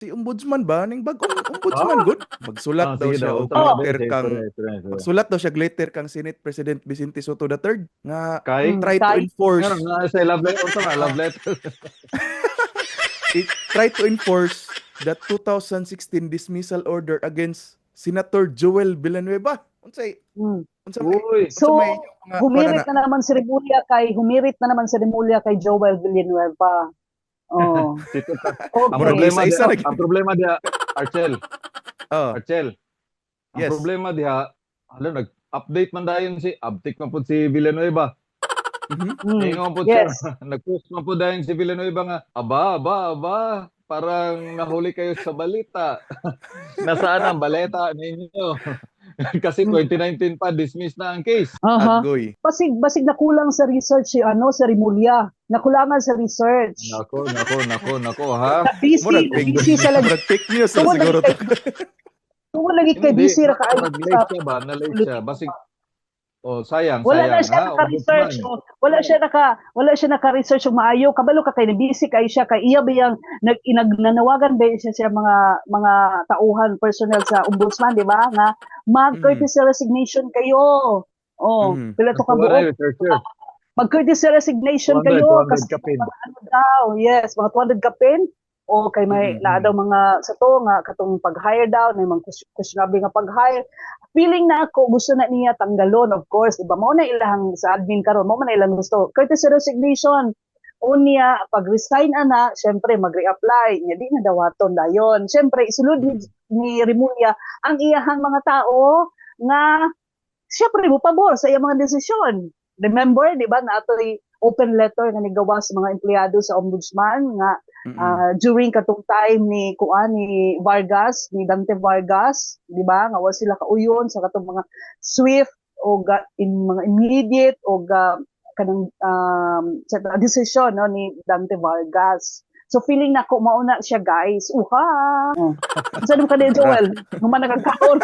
Si ombudsman ba ning bagong ombudsman gud magsulat Ah, daw sige siya daw. og Unsa letter ba, kang sorry, sorry. magsulat daw siya letter kang Senate President Vicente Sotto III nga Kay try to Kay? enforce Nga nga sa love letter, unsa nga love letter? It try to enforce the 2016 dismissal order against Senator Joel Villanueva. Unsay unsa may Uy. unsa So, may inyong mga humirit kuan na naman si Remulla kay humirit na naman si Remulla kay Joel Villanueva. Oh. Ang Murag problema isa-isa diha, lagi. Ang problema diha, Archel, Oh, Archel. Ang Yes. problema diha, alam, nag-update man dayon si update man pud si Villanueva. Ingon pud siya, nag-post man pud dayon si Villanueva nga, "Aba, aba, aba, parang nahuli kayo sa balita. Nasaan ang baleta ninyo?" Kasi 2019 pa dismiss na ang case. Agoy. Basig nakulang sa research si ano si Remulla. Nakulangan sa research. Nako, nako, nako, nako, ha. Busy, Murag fake, busy sa lagi. murag fake news na Tungod siguro lagi to. Tungod lagi kay Hindi, busy ra kaayo nag-late sa siya ba? Na-late siya. Basig, oh, sayang, Wala na sayang, siya ha? naka-research. Ombudsman. Oh, wala siya naka-research og maayo. Kabalo ka kay busy kay siya, kay iya biyang nag inagnanawagan ba siya sa mga tauhan, personnel sa ombudsman, di ba? Nga mag courtesy resignation kayo. Oh, pila to ka Wala buok. researcher. Mag courtesy resignation 200, kayo 200 kasi kapin. Mga ano daw, yes, mga 200 kapin o kay may naa daw mga sa to nga katong pag-hire daw na mga questionable nga pag-hire. Feeling na ako gusto na niya tanggalon, of course, di ba? Mao na ilang sa admin karon, mao man na ilang gusto. Courtesy resignation. Unya, pag resign ana, syempre mag-reapply. Nya di na dawaton dayon. Syempre isulod ni Remulla ang iyahang mga tao nga syempre mo pabor sa iyang mga desisyon. Remember, di ba, na atoy open letter nga nigawa sa mga empleyado sa ombudsman nga during katong time ni kuan ni Vargas, ni Dante Vargas, di ba? Nga wa sila kauyon sa katong mga swift o in mga immediate o kanang sa decision, no, ni Dante Vargas. So feeling nako mauna siya, guys. Uha. Oh. Unsa ka ni Joel? Human nagkaon.